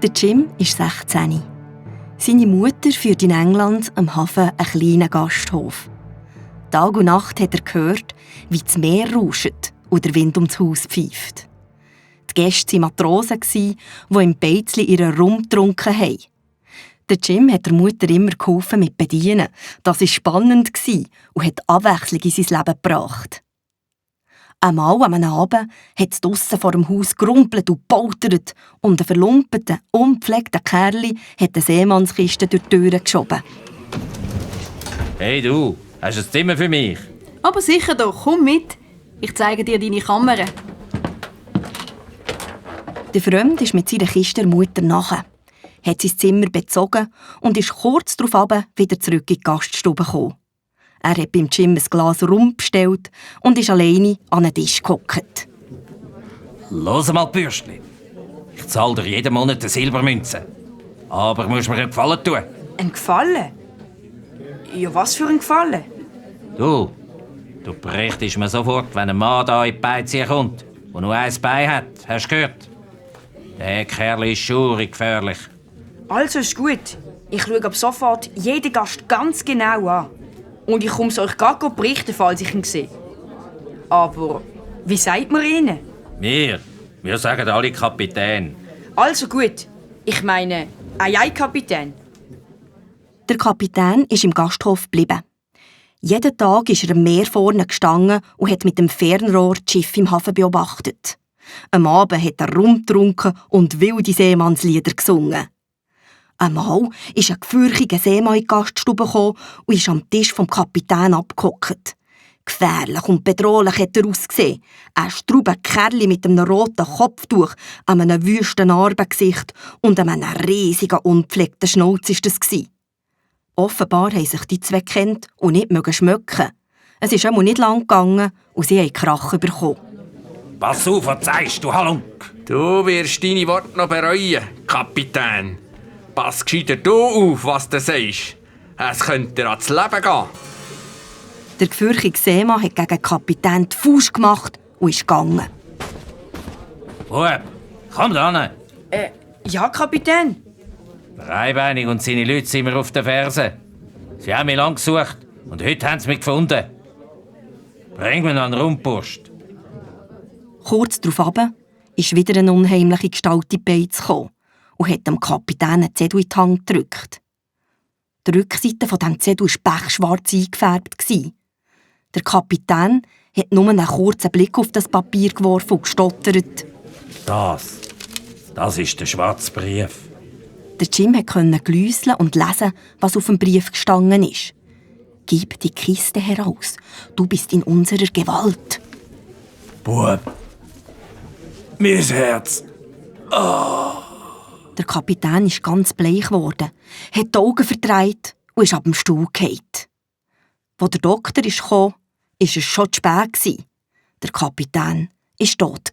Der Jim ist 16. Seine Mutter führt in England am Hafen einen kleinen Gasthof. Tag und Nacht hat er gehört, wie das Meer rauscht und der Wind ums Haus pfeift. Die Gäste waren Matrosen, die im Beizli ihren Rum getrunken haben. Der Jim hat der Mutter immer geholfen mit Bedienen. Das war spannend und hat Abwechslung in sein Leben gebracht. Einmal an einem Abend hat es draussen vor dem Haus gerumpelt und poltert und ein verlumpeter, unpflegter Kerl hat eine Seemannskiste durch die Türe geschoben. Hey du, hast du ein Zimmer für mich? Aber sicher doch, komm mit. Ich zeige dir deine Kammer. Der Fremde ist mit seiner Kiste der Mutter nachher, hat sein Zimmer bezogen und ist kurz darauf wieder zurück in die Gaststube gekommen. Er hat beim Jim ein Glas Rum bestellt und ist alleine an den Tisch gehockt. Los mal, Bürstli. Ich zahle dir jeden Monat eine Silbermünze. Aber musst mir einen Gefallen tun. Ein Gefallen? Ja, was für ein Gefallen? Du berichtest mir sofort, wenn ein Mann da in die Beize kommt und nur ein Bein hat. Hast du gehört? Der Kerl ist schurig gefährlich. Also ist gut. Ich schaue ab sofort jeden Gast ganz genau an. Und ich komme es euch gar berichten, falls ich ihn sehe. Aber wie sagt man ihnen? Wir sagen alle Kapitän. Also gut. Ich meine, ei, Kapitän. Der Kapitän ist im Gasthof geblieben. Jeden Tag ist er am Meer vorne gestanden und hat mit dem Fernrohr das Schiff im Hafen beobachtet. Am Abend hat er Rum getrunken und wilde Seemannslieder gesungen. Einmal ist ein gefürchiger Seemann in die Gaststube gekommen und ist am Tisch vom Kapitän abgehockt. Gefährlich und bedrohlich hat er ausgesehen. Ein strauber Kerl mit einem roten Kopftuch, einem wüsten Narbengesicht und einem riesigen, unpflegten Schnauz war das. Offenbar haben sich die zwei gekannt und nicht schmecken. Es ist einmal nicht lang gegangen und sie haben Krach bekommen. Pass auf, was sagst du, Halunk? Du wirst deine Worte noch bereuen, Kapitän. Pass gescheiter du auf, was du sagst. Es könnte dir ans Leben gehen. Der gefürchtige Seemann hat gegen den Kapitän die Faust gemacht und ist gegangen. Bub, komm da hin. Ja, Kapitän. Dreibeinig und seine Leute sind mir auf den Fersen. Sie haben mich lang gesucht und heute haben sie mich gefunden. Bring mir noch einen Rumpurst. Kurz darauf ist wieder eine unheimliche Gestalt in die Beiz gekommen und hat dem Kapitän einen Zettel in die Hand gedrückt. Die Rückseite von diesem Zettel war pechschwarz eingefärbt. Der Kapitän hat nur einen kurzen Blick auf das Papier geworfen und gestottert. Das ist der schwarze Brief. Der Jim konnte gläuseln und lesen, was auf dem Brief gestanden ist. «Gib die Kiste heraus, du bist in unserer Gewalt.» Bub, mein Herz. Der Kapitän ist ganz bleich geworden, hat die Augen verdreht und ist ab dem Stuhl gefallen. Als der Doktor kam, war es schon zu spät. Der Kapitän war tot.